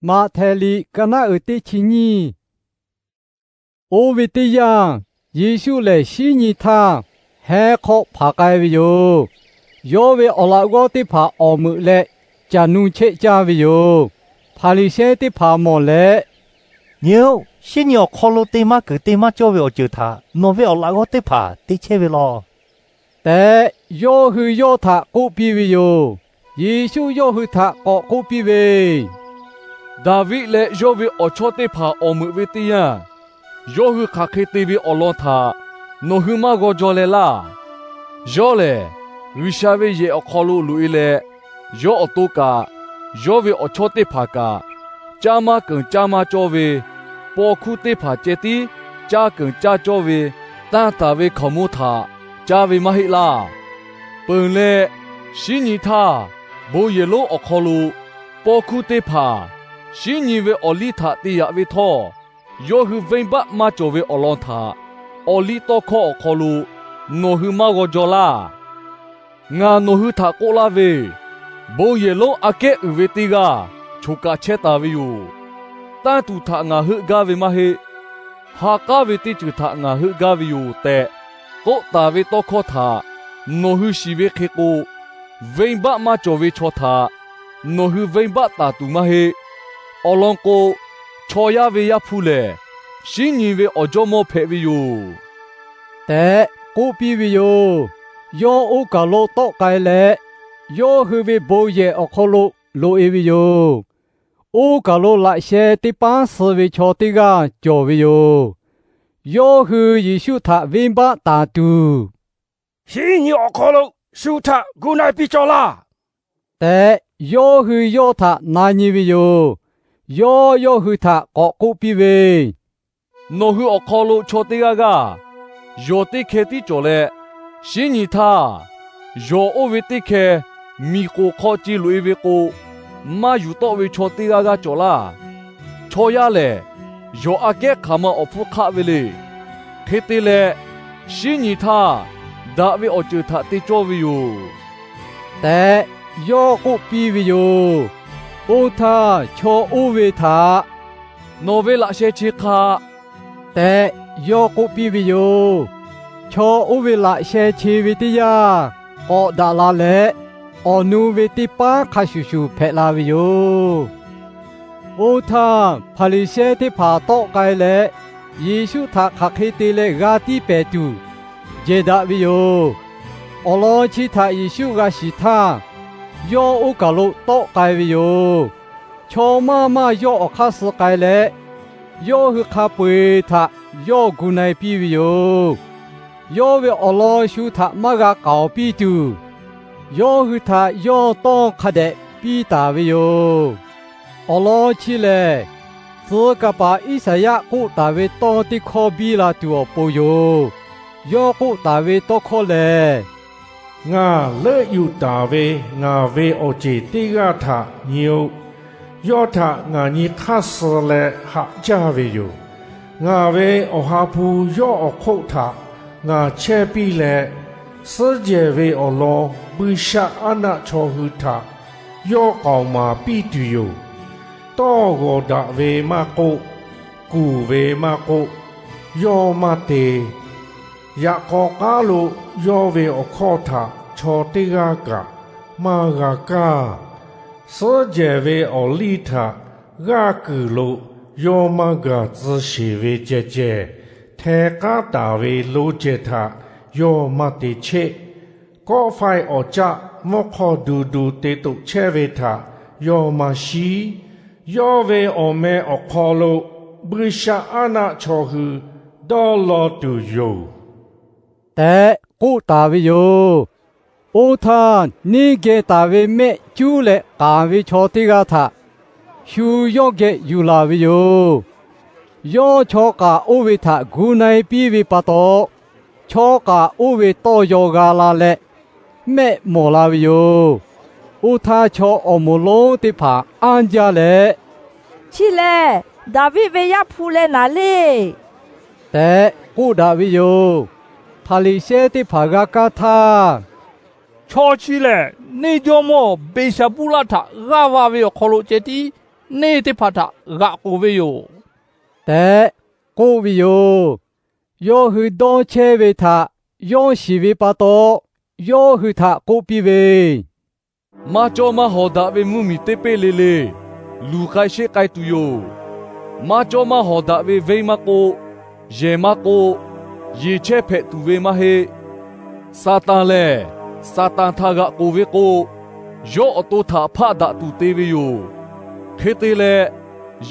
Maꞈhtehˍ liꞈ ka naˆ uiˍ teˇ chi nyiˇ. Oˇ ve teˇ yanˇ, Yeˍsuˆ lehˬ shinˉ nyi htaˇ heh hk'aw hpanˍ k'ai ve yoˬ. Yawˇ ve awˬ laꞈ g'awˇ teˇ hpaˍ awˬ meuꞈ leh caˬ nu chehˆ caˇ ve yoˬ. Hpaˍriˍsehˇ teˇ hpaˍ mawˬ leh, Nyi-oˆ, shinˉ nyi awˬ hk'aw lo te maˇ keunˍ te maˇ cawˇ ve awˬ ceuˬ htaꞈ nawˬ ve awˬ laꞈ g'awˇ teˇ hpaˍ te chehˇ ve law tehꞈ, yawˇ hui yawˇ htaꞈ k'oˆ piˇ ve yoˬ. Yeˍsuˆ yawˇ hui htaꞈ k'awꞈ k'oˆ piˇ ve, Daˍviˆ leh yawˇ ve awˬ chawˇ teˇ hpaˍ awˬ meuꞈ ve teˇ yanˇ, yawˇ hui hk'aˬ hk'e te ve awˬ lawn htaꞈ nawˬ hui maˇ g'aw jaw leh laˇ. Yawˇ lehˬ, G'uiˬsha ve yehˬ awˬ hk'aw lo loꞈ-e leh, yawˇ awˬ to kaꞈ, yawˇ ve awˬ chawˇ teˇ hpaˍ kaꞈ, caˇ maˇ keunˍ caˇ maˇ cawˇ ve paw hkuˇ teˇ hpaˍ ceh tiˉ caˇ keunˍ caˇ cawˇ ve tanˇ taˍ ve hkaoˍmonˇ htaꞈ caˇ ve maˇ heˆ laˇ. Peuˬ leh, shinˉ nyi htaˇ bon yehˬ lonˉ awˬ hk'aw lo paw hkuˇ teˇ hpaˍ shinˉ nyi ve awˬ liˇ htaꞈ te yaꞈ ve htawˇ, yawˇ hui venˇbaˆ maˇ cawˬ ve awˬ lawn htaꞈ awˬ liˇ tawˇ hkawˇ awˬ hk'aw lo nawˬ hui maˇ g'aw jaw laˇ. Ngaˬ nawˬ hui htaꞈ k'oˆ laˇ ve, bon yehˬ lonˉ aꞈ kehˉ uiˍ ve teˇ g'aˇ choˬ kaꞈ chehˇ taˍ ve yoˬ. Tanˇ tuˬ htaꞈ ngaˬ heuˆ gaˇ ve maˇ heˆ. Ha k'aˉ ve teˇ ceuˬ htaꞈ ngaˬ heuˆ gaˇ ve yoˬ tehꞈ k'oˆ taˍ ve tawˇ hkawˇ htaꞈ nawˬ hui shiˍ ve hk'e k'o, venˇbaˆ maˇ cawˬ ve chaw htaꞈ nawˬ hui venˇbaˆ taˍ tuˬ maˇ heˆ. Awˬ lawn k'o, chaw yaˇ ve Yaˇ hpu lehˬ, shinˉ nyi ve awˬ jawˇmawˇ hpehꞈ ve yoˬ tehꞈ k'oˆ piˇ ve yoˬ. Yawˇ oˇ kaˬ lo tawˆ k'ai leh, yawˇ hui ve bon yehˬ awˬ hk'aw lo loꞈ-e ve yoˬ. Oˇ kaˬ lo laꞈ sheh teˇ paˉ suh ve chaw teˇ g'aˇ cawˬ ve yoˬ. Yawˇ hui Yeˍsuˆ htaꞈ venˇbaˆ taˍ tuˬ, Shinˉ nyi awˬ hk'aw lo shu htaꞈ gu na-e piˇ cawˇ laˇ tehꞈ, yawˇ hui yawˇ htaꞈ na nyi ve yoˬ. Yawˇ yawˇ hui htaꞈ k'awꞈ k'oˆ piˇ ve, Nawˬ hui awˬ hk'aw lo chaw teˇ g'aˇ g'aˇ yawˬ teˇ hkeh tiˉ cawˬ leh, shinˉ nyi htaˇ yawˬ oˇ ve teˇ hkeh miˬ k'oˍ hk'aw ce loꞈ-e ve k'o, maˇ yuˬ tawˆ ve chaw teˇ g'aˇ g'aˇ cawˬ laˇ. Chaw yaˇ lehˬ, yawˬ aꞈ kehˉ hk'aˬ ma awˬ hpfuhˇ hk'aˆ ve le. Hk'e te leh, shinˉ nyi htaˇ daꞈ ve awˬ ceuˬ htaꞈ te cawˇ ve yoˬ tehꞈ yawˇ k'oˆ piˇ ve yoˬ. Oˇ htaˇ chaw oˇ ve htaꞈ, Nawˬ ve laꞈ sheh che hk'a tehꞈ yawˇ k'oˆ piˇ ve yoˬ. Chaw oˇ ve laꞈ sheh che ve teˇ yanˇ, k'awꞈ daꞈ la leh, awˬ nu ve teˇ paˉ hk'a shuˍ shuˍ hpehꞈ la ve yoˬ. Oˇ htaˇ, Hpaˍriˍsehˇ teˇ hpaˍ tawˆ k'ai leh, Yeˍsuˆ htaꞈ hk'aˬ hk'e te leh g'a tiˇ pehˍ tuˬ jehˬ daꞈ ve yoˬ. Awˬ lawn chi htaꞈ Yeˍsuˆ g'a shiˍ htaˇ, yawˇ oˇ kaˬ lo tawˆ k'ai ve yoˬ. Chaw maˇ maˇ yawˇ awˬ hk'aˇ suh k'ai leh, yawˇ hui hk'a peu-eˬ htaꞈ yawˇ gu na-e piˇ ve yoˬ. Yawˇ ve awˬ lawn shu htaꞈ maˇ g'a k'aoˍ piˇ tuˬ, yawˇ hui htaꞈ yawˇ tawˇ hk'a dehꞈ piˇ taˍ ve yoˬ. Awˬ lawn chi lehˬ, tcuh kaˍ paˍ Iˉsaˍyaˆ k'oˆ taˍ ve tawˇ teˇ hkawˇ biˇ la tuˬ awˬ pon yoˬ. Yawˇ k'oˆ taˍ ve tawˇ hkawˇ lehˬ, Ngaˬ leuˆ yuˬ taˍ ve ngaˬ ve awˬ ceˬ teˇ g'aˇ htaꞈ nyi-oˆ. Yawˇ htaꞈ ngaˬ nyi hk'aˇ suh leh haꞈ jaˇ ve yoˬ. Ngaˬ ve Awˬ ha hpu yawˇ awˬ hk'oˆ htaꞈ ngaˬ chehˇ piˇ leh, suhˉ jehˬ ve awˬ lawn buiˇshaˆaˉnaˆ chaw hui htaꞈ yawˇ k'aoˍ maˍ piˇ tuˬ yoˬ. Tawˇ g'awˬ daꞈ ve maˇ k'oˆ, kuˬ ve maˇ k'oˆ, yawˇ maˇ te. Yaꞈ k'aw k'aˉ lo yawˇ ve awˬ hkawˇ htaꞈ chaw teˇ g'aˇ kaꞈ maˇ g'a kaˇ. Suhˉ jehˬ ve awˬ liˇ htaꞈ g'aˇ kuiˬ lo yawˇ maˇ gaˬ tcuh sheˍ ve ceh ceh, hteh k'aˉ taˍ ve lo ceh htaꞈ yawˇ maˇ te cheˆ. Kawˆ faiˇ awˬ caˆ mvuhˇ hk'awˇ du du te toꞈ chehˇ ve htaꞈ yawˇ maˇ shiˉ. Yawˇ ve awˬ meh awˬ hk'aw lo buiˇshaˆaˉnaˆ chaw hui dawˇ law tuˬ yoˬ tehꞈ k'oˆ taˍ ve yoˬ. Oˇ htaˇ, neˇ geh taˍ ve mehˆ cuˉ leh k'aˍ ve chaw teˇ g'aˇ htaꞈ shu yawˇ geh yuˬ laˬ ve yoˬ. Yawˇ chaw k'aˍ oˇ ve htaꞈ gu na-e piˇ ve pa taw, chaw k'aˍ oˇ ve tawˇ yaw g'a la leh, mehˆ mawˬ la ve yoˬ. Oˇ htaˇ, chaw awˬ moˍ lonˉ teˇ hpaˍ anˇ jaˇ leh, Chi lehˬ Daˍviˆ ve Yaˇ hpu leh naˍ le tehꞈ k'oˆ daꞈ ve yoˬ. Hpaˍriˍsehˇ teˇ hpaˍ g'a kaˇ htaˇ, Chaw chi lehˬ, neˇ jawˇmawˇ Beˍshaˍbuˇlaˆ htaꞈ g'aˇ va ve awˬ hk'aw lo ceh tiˉ neˇ teˇ hpaˍ htaꞈ g'aꞈ k'oˍ ve yoˬ tehꞈ k'oˆ ve yoˬ. Yawˇ hui dawˇ chehˇ ve htaꞈ yawˇ shiˍ ve pa taw, yawˇ hui htaꞈ k'oˆ piˇ ve, Maˇ cawˇ maˇ hawˍ daꞈ ve mvuhˇ miˬ teˇ peˆ le le luˬ k'ai sheˆ k'ai tuˬ yoˬ. Maˇ cawˇ maˇ hawˍ daꞈ ve venˇ maˇ k'oˆ, yehˬ maˇ k'oˆ, yeˬ chehˇ hpehꞈ tuˬ ve maˇ heˆ. Saˍtanˍ lehˬ, Saˍtanˍ htaꞈ g'aꞈ k'oˍ ve k'o, yawˇ awˬ to htaꞈ hpaˆ daꞈ tuˬ te ve yoˬ. Hk'e te leh,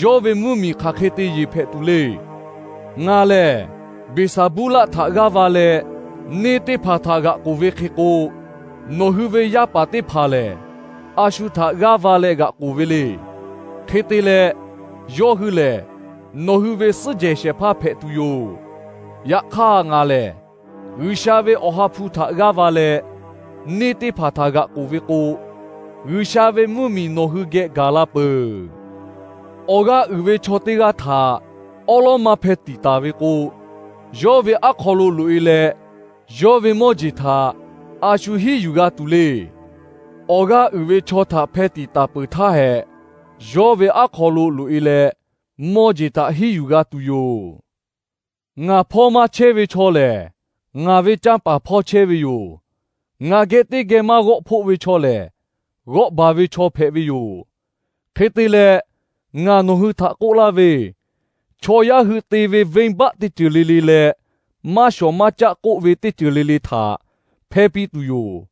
yawˇ ve mvuhˇ miˬ hk'aˬ hk'e te yeˬ hpehꞈ tuˬ le. Ngaˬ lehˬ, Beˍsaˍbuˇlaˆ htaꞈ g'aˇ va leh neˇ teˇ hpaˍ htaꞈ g'aꞈ k'oˍ ve hk'e k'o, nawˬ hui ve yaˇ paˍ teˇ hpaˍ lehˬ, a shu htaꞈ g'aˇ va leh g'aꞈ k'oˍ ve le. Hk'e te leh, yawˇ hui lehˬ nawˬ hui ve suhˉ jehˬ shehˍ hpaˇ hpehꞈ tuˬ yoˬ. Yaꞈ hk'aˇ, ngaˬ lehˬ G'uiˬsha ve Awˬ ha hpu htaꞈ g'aˇ va leh neˇ teˇ hpaˍ htaꞈ g'aꞈ k'oˍ ve k'o, G'uiˬsha ve mvuhˇ miˬ nawˬ hui geh gaˬ la peuˬ. Awˬ g'aˇ uiˍ ve chaw teˇ g'aˇ htaꞈ awˉ lawˉ maˇ hpeh tiˍ taˍ ve k'o, yawˇ ve aˉ hk'aw lo loꞈ e leh, yawˇ ve mawˇ jeˬ htaꞈ a shu hiˉ yuˬ g'a tuˬ le. Awˬ g'aˇ uiˍ ve chaw htaꞈ hpeh tiˍ taˍ peuˬ htaˇ hehꞈ, yawˇ ve aˉ hk'aw lo loꞈ e leh, mawˇ jeˬ htaꞈ hiˉ yuˬ g'a tuˬ yoˬ. Ngaˬ hpawˇ maˇ chehˇ ve chaw lehˬ, ngaˬ ve canˇ paˍ hpawˇ chehˇ ve yoˬ. Ngaˬ geh teˇ geh maˇ g'awˆ hpoˆ ve chaw lehˬ, g'awˆ baˬ ve chaw hpehꞈ ve yoˬ. Hk'e te leh, ngaˬ nawˬ hui htaꞈ k'oˆ laˇ ve, chaw yaˇ hui te ve venˇbaˆ teˇ ceuˬ le le leh maˇ shawˍ maˇ caˆ k'oˆ ve teˇ ceuˬ le le htaꞈ hpehˇ piˇ tuˬ yoˬ.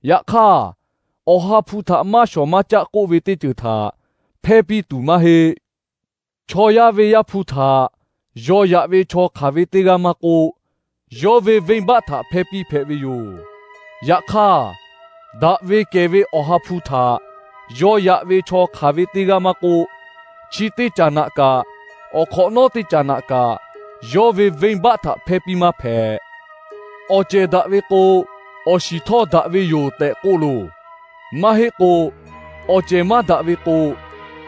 Yaꞈ hk'aˇ, Awˬ ha hpu htaꞈ maˇ shawˍ maˇ caˆ k'oˆ ve teˇ ceuˬ htaꞈ hpehˇ piˇ tuˬ maˇ heˆ. Chaw yaˇ ve Yaˇ hpu htaꞈ yaw yaꞈ ve chaw hk'aˬ ve teˇ g'aˇ maˇ k'oˆ, yawˇ ve venˇbaˆ htaꞈ hpehˇ piˇ hpehꞈ ve yoˬ. Yaꞈ hk'aˇ, daꞈ ve kehˬ ve Awˬ ha hpu htaꞈ yaw yaꞈ ve chaw hk'aˬ ve teˇ g'aˇ maˇ k'oˆ, chi teˇ caꞈ naꞈ kaꞈ, awˬ hk'awꞈ nawˉ teˇ caꞈ naꞈ kaꞈ, yawˇ ve venˇbaˆ htaꞈ hpehˇ piˇ maˇ hpehꞈ. Awˬ cehˬ daꞈ ve k'o, awˬ shiˍ htawˇ daꞈ ve yoˬ tehꞈ k'oˆ loˬ. Maˇ heˆ k'o, awˬ cehˬ maˇ daꞈ ve k'o,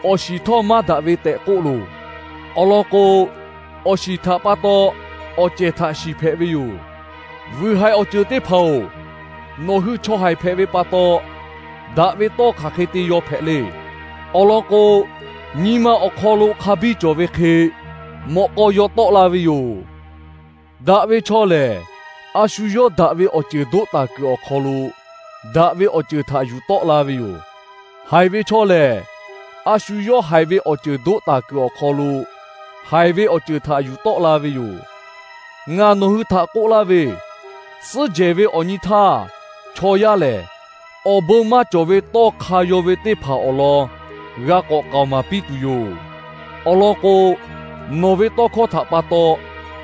awˬ shiˍ htawˇ maˇ daꞈ ve tehꞈ k'oˆ loˬ. Awˬ lawn k'o, awˬ shiˍ htaꞈ pa taw awˬ cehˬ htaꞈ shiˍ hpehꞈ ve yoˬ. Vuiˬ haiˬ awˬ ceuˬ teˇ hpaˍ-oˬ, nawˬ hui chaw haiˬ hpehꞈ ve pa taw, daꞈ ve tawˇ hk'aˬ hk'e te yaw hpehꞈ le. Awˬ lawn k'o, nyi ma awˬ hk'aw lo hk'a biˇ cawˬ ve hk'e, mawꞈ k'aw yaw tawˆ la ve yoˬ. Daꞈ ve chaw lehˬ, a shu yawˇ daꞈ ve awˬ ceuˬ doˆ taˍ kuiˬ awˬ hk'aw lo daꞈ ve awˬ ceuˬ htaꞈ yuˬ tawˆ la ve yoˬ. Haiˬ ve chaw lehˬ, a shu yawˇ haiˬ ve awˬ ceuˬ doˆ taˍ kuiˬ awˬ hk'aw lo haiˬ ve awˬ ceuˬ htaꞈ yuˬ tawˆ la ve yoˬ. Ngaˬ nawˬ hui htaꞈ k'oˆ laˇ ve, suhˉ jehˬ ve awˬ nyi htaˇ, chaw yaˇ lehˬ, awˬ bon maˇ cawˬ ve tawˇ hk'a yaw ve teˇ hpaˍ awˬ lawn g'a k'awꞈ k'aoˍ maˍ piˇ tuˬ yoˬ. Awˬ lawn k'o, nawˬ ve tawˇ hkawˇ htaꞈ pa taw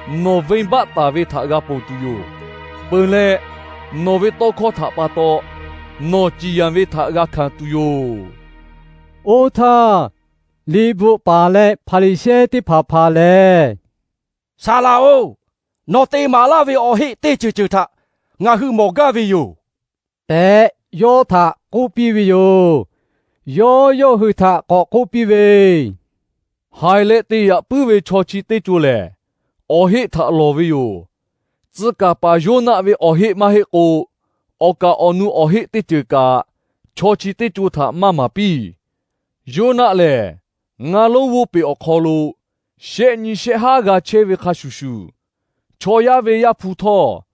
nawˬ venˇbaˆ taˍ ve htaꞈ g'a ponˬ tuˬ yoˬ. Peuˬ leh, nawˬ ve tawˇ hkawˇ htaꞈ pa taw nawˬ ciˍ yanˍ ve htaꞈ g'a hkanˍ tuˬ yoˬ. Oˇ htaˇ, liꞈ bvuhꞈ paˍ leh Hpaˍriˍsehˇ teˇ hpaˍ hpaˍ lehˬ, Saˍlaꞈ-oˬ, nawˬ te maˍ laˇ ve awˬ heˆ teˇ ceuˬ ceuˬ htaꞈ ngaˬ hui mawˬ gaˇ ve yoˬ tehꞈ, yawˇ htaꞈ k'oˆ piˇ ve yoˬ. Yawˇ yawˇ hui htaꞈ k'awꞈ k'oˆ piˇ ve, Haiˬ leh te yaꞈ puiˉ ve chaw chi teˇ co lehˬ, awˬ heˆ htaꞈ lawˬ ve yoˬ. Tcuh kaˍ paˍ Yoˇnaˆ ve awˬ heˆ maˇ heˆ k'o, awˬ kaˍ awˬ nu awˬ heˆ teˇ ceuˬ kaꞈ chaw chi teˇ co htaꞈ maˇ maˍ piˇ. Yoˇnaˆ lehˬ, ngaˇ lonˉ g'oˇ peˬ awˬ hk'aw lo shehˆ nyi shehˆ haˉ g'a chehˇ ve hk'a shuˍ shuˍ, chaw yaˇ ve Yaˇ hpu htawˇ,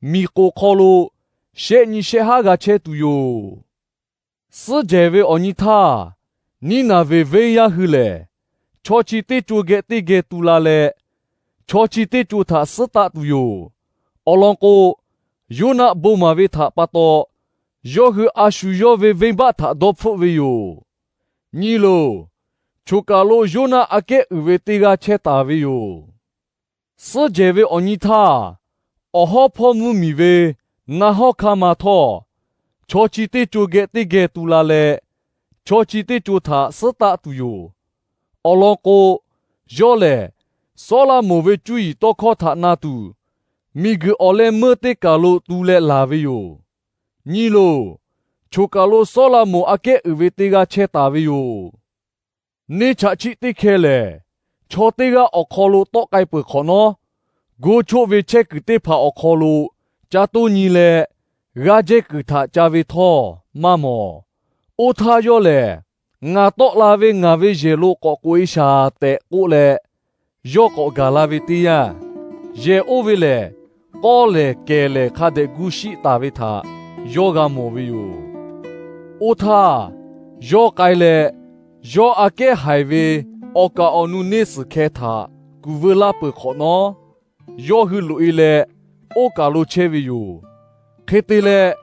miˬ k'oˍ hk'aw lo shehˆ nyi shehˆ haˉ g'a chehˇ tuˬ yoˬ. Suhˉ jehˬ ve awˬ nyi htaˇ, Niˉnaˍveˍ venˇ yaˇ hui lehˬ, chaw chi teˇ co geh teˇ geh tu la leh, chaw chi teˇ co htaꞈ suhˉ taˆ tuˬ yoˬ. Awˬ lawn k'o, Yoˇnaˆ bon maˍ ve htaꞈ pa taw, yawˇ hui a shu yawˇ ve venˇbaˆ htaꞈ dawˇ hpfuhˆ ve yoˬ. Nyi loˬ, choˬ kaˬ lo Yoˇnaˆ aꞈ kehˉ uiˍ ve teˇ g'aˇ chehˇ taˍ ve yoˬ. Suhˉ jehˬ ve awˬ nyi htaˇ, awˬ hawˉ hpawˇ mvuhˇ miˬ ve naˆ hawˉ hkanˇ ma htawˇ, chaw chi teˇ co geh teˇ geh tu la leh, chaw chi teˇ co htaꞈ suhˉ taˆ tuˬ yoˬ. Awˬ lawn k'o, yawˇ lehˬ Sawˉlaꞈmonˍ ve cuˇ yiˍ tawˇ hkawˇ htaꞈ na tuˬ, miˬguiˬ awˬ leh meuˇ teˇ kaˬ lo tu leh laˬ ve yoˬ. Nyi loˬ, choˬ kaˬ lo Sawˉlaꞈmonˍ aꞈ kehˉ uiˍ ve teˇ g'aˇ chehˇ taˍ ve yoˬ. Neˇ chaꞈ chiˆ teˇ hkeh lehˬ, chaw teˇ g'aˇ awˬ hk'aw lo tawˆ k'ai peuˬ hk'awꞈ nawˉ, go choˆ ve chehˇ kuiˬ teˇ hpaˍ awˬ hk'aw lo ca toˇ nyi leh, g'aˇ jehˇ kuiˬ htaꞈ ca ve htawˇ maˇ mawˬ. Oˇ htaˇ yawˇ lehˬ, Ngaˬ tawˆ la ve ngaˬ ve yehˬ lo k'awꞈ k'oꞈ-e shaˍ tehꞈ k'oˆ leh, yawˇ k'awꞈ gaˬ la ve teˇ yanˇ, yehˬ oˇ ve lehˬ, k'awˇ lehˬ kehˬ lehˬ hk'a dehꞈ gu shiˆ taˍ ve htaꞈ yawˇ g'a mawˬ ve yoˬ. Oˇ htaˇ, yawˇ k'ai leh, yawˇ aꞈ kehˉ haiˬ ve awˬ kaˍ awˬ nu neˇ suhˍ hkeh htaꞈ kuˬ veu laˇ peuˬ hk'awꞈ nawˉ, yawˇ hui loꞈ-e leh oˇ kaˬ lo chehˇ ve yoˬ. Hk'e te leh,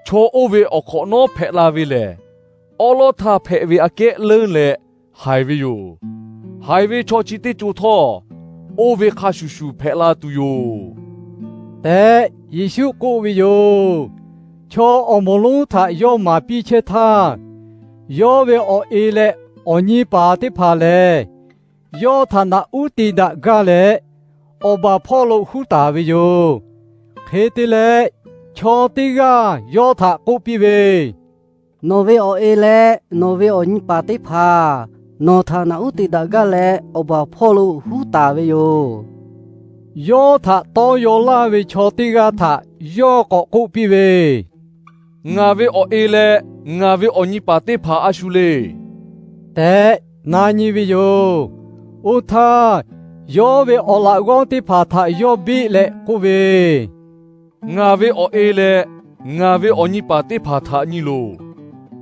chaw oˇ ve awˬ hk'awꞈ nawˉ hpehꞈ la ve lehˬ, awˉ lawˉ htaˇ hpehꞈ ve aꞈ kehˉ leuˉ leh haiˬ ve yoˬ. Haiˬ ve chaw chi teˇ co htawˇ, oˇ ve hk'a shuˍ shuˍ hpehꞈ la tuˬ yoˬ tehꞈ Yeˍsuˆ k'oˆ ve yoˬ. Chaw awˬ moˍ lonˉ htaꞈ yawˇ maˍ piˇ chehˇ htaˇ, yawˇ ve awˬ e leh awˬ nyi paˍ teˇ hpaˍ lehˬ, yawˇ htaꞈ naꞈ uˉ te daꞈ gaˇ leh, awˬ baˬ hpawˇ lo huˉ taˍ ve yoˬ. Hk'e te leh, chaw teˇ g'aˇ yawˇ htaꞈ k'oˆ piˇ ve, Nawˬ ve awˬ e leh nawˬ ve awˬ nyi paˍ teˇ hpaˍ nawˬ htaꞈ naꞈ uˉ te daꞈ gaˇ leh, awˬ baˬ hpawˇ lo huˉ taˍ ve yoˬ. Yawˇ htaꞈ tawˇ yaw laˇ ve chaw teˇ g'aˇ htaꞈ yawˇ k'awꞈ k'oˆ piˇ ve, Ngaˬ ve awˬ e leh ngaˬ ve awˬ nyi paˍ teˇ hpaˍ a shu le tehꞈ na nyi ve yoˬ. Oˇ htaˇ, yawˇ ve awˬ laꞈ g'awˇ teˇ hpaˍ htaꞈ yawˇ biˆ leh k'oˆ ve, Ngaˬ ve awˬ e leh ngaˬ ve awˬ nyi paˍ teˇ hpaˍ htaꞈ nyi loˬ.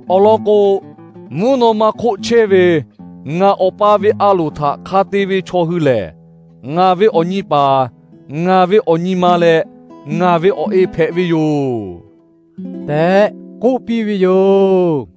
Awˬ lawn k'o, mvuhˇ naw ma hk'oˆ chehˇ ve ngaˬ Awˬ pa ve a loˍ htaꞈ hk'a te ve chaw hui lehˬ, ngaˬ ve awˬ nyi paˍ, ngaˬ ve awˬ nyi ma leh ngaˬ ve awˬ e hpehꞈ ve yoˬ tehꞈ k'oˆ piˇ ve yoˬ.